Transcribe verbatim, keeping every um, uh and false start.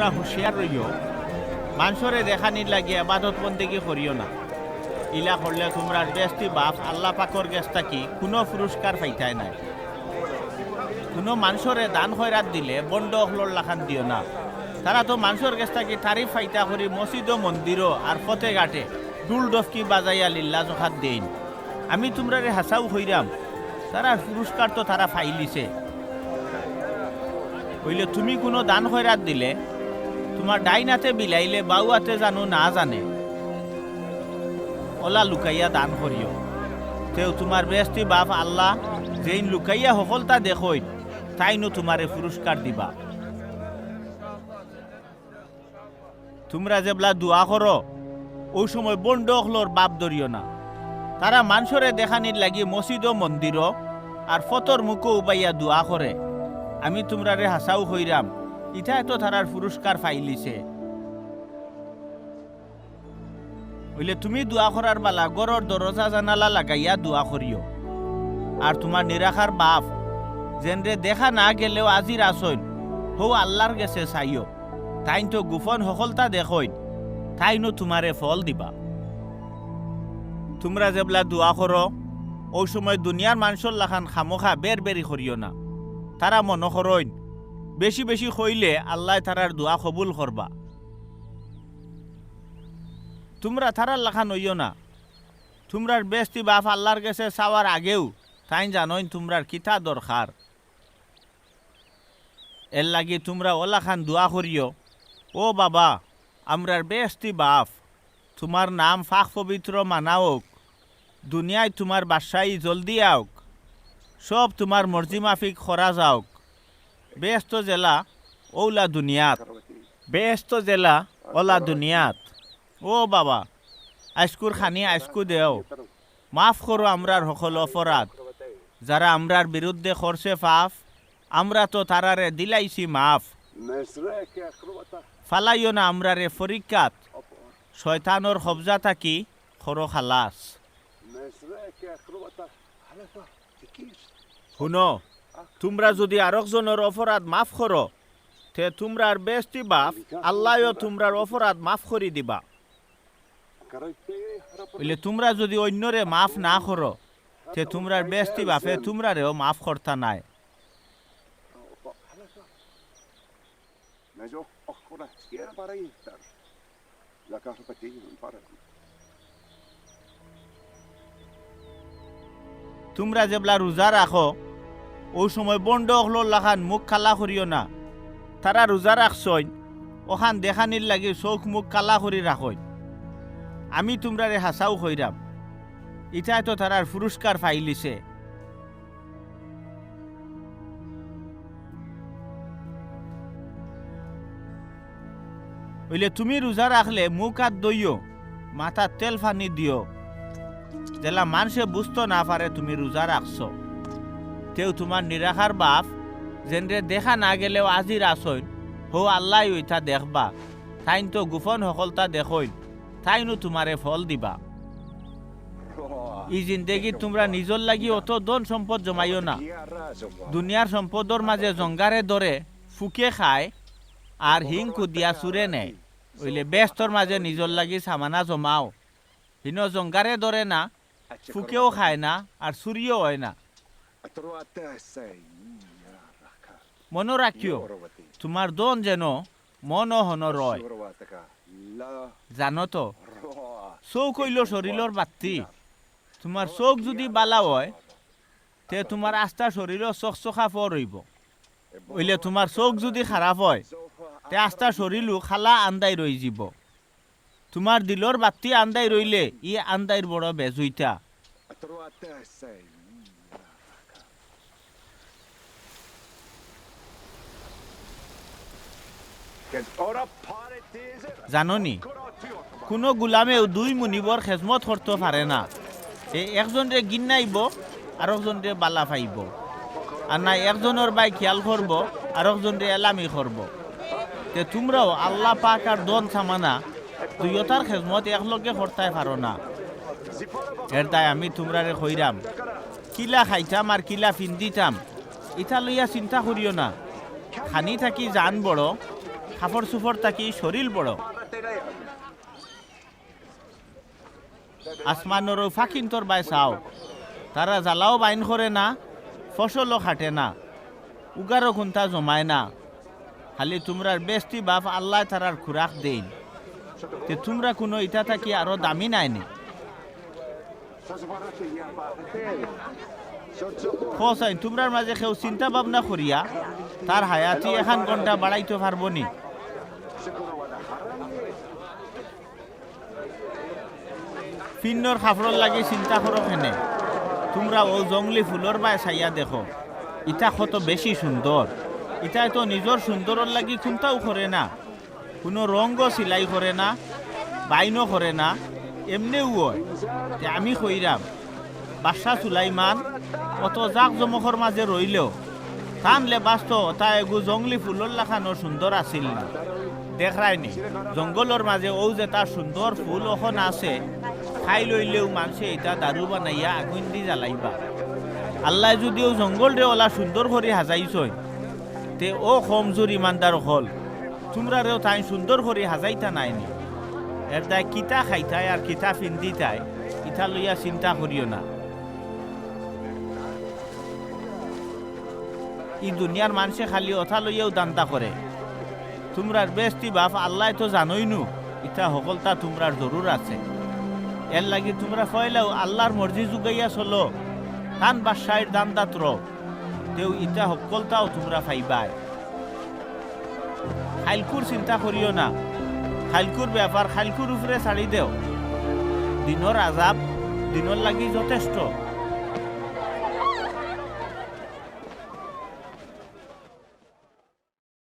হুঁশিয়ার রইও, মানষরে দেখানির লাগি এবাদত বন্দেগি করিও না। ইলা করলে তুমরার বেহেস্তি বাফ আল্লাহ পাকর গেছ থাকি কুনু পুরস্কার পাইতায় নায়। কুনু মানষরে দান খয়রাত দিলে ভন্ড অকলর লাখান দিও না। তারা তো মানষর গেছ থাকি তারিফ পাইতা করি মসজিদো মন্দিরো আর পথে ঘাটে ঢুল ডফকি বাজাইয়া লিল্লা জকাত দেইন। আমি তুমরারে হাছাউ কইরাম, তারার পুরস্কার তো তারা পাইলিছে। অইলে তুমি কুনু দান খয়রাত দিলে তুমার ডাইন আতে বিলাইলে বাউ আতে জানু না জানে, অলা লুকাইয়া দান করিও। তেউ তুমার বেহেস্তি বাফ আল্লাহ যেইন লুকাইয়া হকলতা দেখইন, তাইনউ তুমারে পুরস্কার দিবা। তুমরা যেবলা দোয়া করো, অউ সময় ভন্ড অকলর বাফ ধরিও না। তারা মানষরে দেখানির লাগি মসজিদো মন্দিরো আর পথর মুখো উবাইয়া দোয়া করে। আমি তুমরারে হাছাউ কইরাম, ইতায় তো তারার পুরস্কার পাইলিছে। অইলে তুমি দোয়া করার বালা ঘরর দরজা জানালা লাগাইয়া দোয়া করিও। আর তুমার নিরাখার বাফ, যেনরে দেখা না গেলেও আজির আছইন, হউ আল্লার গেছে চাইও। তাইন তো গুফন হকলতা দেখইন, তাইনউ তুমারে ফল দিবা। তুমরা যেবলা দোয়া করো, অউ সময় দুনিয়ার মানষর লাখান খামোখা বেরবেরি করিও না। তারা মনো করইন, বেশি বেশি কইলে আল্লায় তারার দোয়া কবুল করবা। তুমরা তারার লাখান অইও না। তুমরার বেহেস্তি বাফ আল্লার গেছে চাওয়ার আগেউ তাইন জানইন তুমরার কিতা দরকার। এরলাগি তুমরা অলাখান দোয়া করিও, "ও বাবা, আমরার বেহেস্তি বাফ, তুমার নাম পাক পবিত্র মানা অউক, দুনিয়াত তুমার বাদশাই জলদি আউক, সব তুমার মর্জি মাফিক করা যাউক। বেহেস্ত যেলা অউলা দুনিয়াত, বেহেস্ত যেলা অলা দুনিয়াত। ও বাবা, আইজকুর খানি আইজকু দেও, মাফ করো আমরার হকল অপরাধ, যারা আমরার বিরুদ্ধে করছে পাপ, আমরা তো তারারে দিলাইছি মাফ। ফালাইও না আমরারে পরীক্ষাত, শয়তানর কবজা থাকি করো খালাস।" হুনো, তুমরা যুদি আরক জনর অপরাধ মাফ করো, তে তুমরার বেহেস্তি বাফ আল্লায়ও তুমরার অপরাধ মাফ করি দিবা। অইলে তুমরা যুদি অইন্যরে মাফ না করো, তে তুমরার বেহেস্তি বাফে তুমরারেও মাফ করতা নায়। তুমরা যেবলা রোজা রাখো, অউ সময় ভন্ড অকলর লাখান মুখ কালা করিও না। তারা রোজা রাখছইন, অখান দেখানির লাগি চউখ মুখ কালা করি রাখইন। আমি তুমরারে হাছাউ কইরাম, ইতায় তো তারার পুরস্কার পাইলিছে। অইলে তুমি রোজা রাখলে মুখ আত ধইও, মাথাত তেল পানি দিও, যেলা মানষে বুঝতো না পারে তুমি রোজা রাখছো। তেউ তুমার নিরাখার বাফ, যেনরে দেখা না গেলেও আজির আছইন, হউ আল্লায়উ ইতা দেখবা। তাইন তো গুফন হকলতা দেখইন, তাইনউ তুমারে ফল দিবা। ই জিন্দেগিত তুমরা নিজর লাগি অত ধন সম্পদ জমাইও না। দুনিয়ার সম্পদর মাজে জঙ্গারে ধরে ফুকে খায়, আর হিং কুদিয়া চুরে নেয়। অইলে বেহেস্তর মাজে নিজর লাগি সামানা জমাও। হিনো জঙ্গারে ধরে না, ফুকেও খায় না, আর চুরিও অয় না। মনো রাখিও, তুমার ধন যেন মনো হনো রয়। জানো তো, চউখ অইলো শরীলর বাত্তি। তুমার চউখ যুদি বালা অয়, তে তুমার আস্তা শরীলও চকচকা ফর অইবো। অইলে তুমার চউখ যুদি খারাপ অয়, তে আস্তা শরীলউ কালা আন্দাইর অইযিবো। তুমার দিলর বাত্তি আন্দাইর অইলে ই আন্দাইর বড় বেজুইতা। জানো নি, কুনু গুলামেউ দুই মুনিবর খেজমত করতো পারে না। তে একজনরে ঘিন্নাইবো, আরকজনরে বালা পাইবো। আর না একজনর বায় খিয়াল করবো, আরকজনরে এলামি করবো। তে তুমরাও আল্লা পাক আর ধন সামানা দুইওটার খেজমত একলগে করতায় পারো না। এর দায় আমি তুমরারে কইরাম, কিলা খাইতাম আর কিলা ফিন্দিতাম, ইতা লইয়া চিন্তা করিও না। খানি থাকি জান বড়, কাপড় চুপড় থাকি শরীল বড়। আসমানর অউ ফাকিন্তর বায় চাও, তারা জ্বালাও বাইন করে না, ফসলও খাটে না, উগারও কুন্তা জমায় না, খালি তুমরার বেস্তি বাপ আল্লায় তারার খুরাক দেইন। তে তুমরা কুনু ইটা থাকি আরো দামি নায়নি? কও চাইন, তুমরার মাঝে কেউ চিন্তা ভাবনা করিয়া তার হায়াতি এখান ঘন্টা বাড়াইতো পারবো নি? ফিন্নর কাপড়র লাগি চিন্তা করো কেনে? তুমরা অউ জংলি ফুলর বায় চাইয়া দেখো, ইটা কত বেশি সুন্দর। ইটায় তো নিজর সুন্দরর লাগি কুন্তাও করে না, কুনু রঙও সিলাই করে না, বাইনও করে না, এমনেউ অয়। তে আমি কইরাম, বাদশা সুলাইমান অত জাকজমকর মাঝে রইলেও তান লেবাস তো অতা এগু জংলি ফুলর লাখানও সুন্দর আছিল না। দেখরায়নি, জঙ্গলর মাঝে অউ যেতা সুন্দর ফুল অখন আছে, খাইল অইলেও মানষে ইতা দারু বানাইয়া আগুইন দি জ্বালাইবা। আল্লায় যুদি অউ জঙ্গলরে অলা সুন্দর করি হাজাইছইন, তে ও কমজোর ইমানদার অকল, তুমরারেও তাইন সুন্দর করি হাজাইতা নায়নি। এর দায় কিতা খাইতায় আর কিতা ফিন্দিতায়, ইতা লইয়া চিন্তা করিও না। ই দুনিয়ার মানষে খালি অতা লইয়াউ দান্দা করে। তুমরার বেস্তি বাপ আল্লায় তো জানইন নু, ইতা হকলতা তুমরার জরুর আছে। এরলাগি তুমরা ফয়লাউ আল্লার মর্জি যুগাইয়া চলো, তান বাদশাইর দান্দাত রও, তেউ ইতা হকলতাও তুমরা পাইবায়। কাইলকুর চিন্তা করিও না, কাইলকুর বেয়াপার কাইলকুর উপরে ছাড়ি দেও। দিনর আজাব দিনর লাগি যথেষ্ট।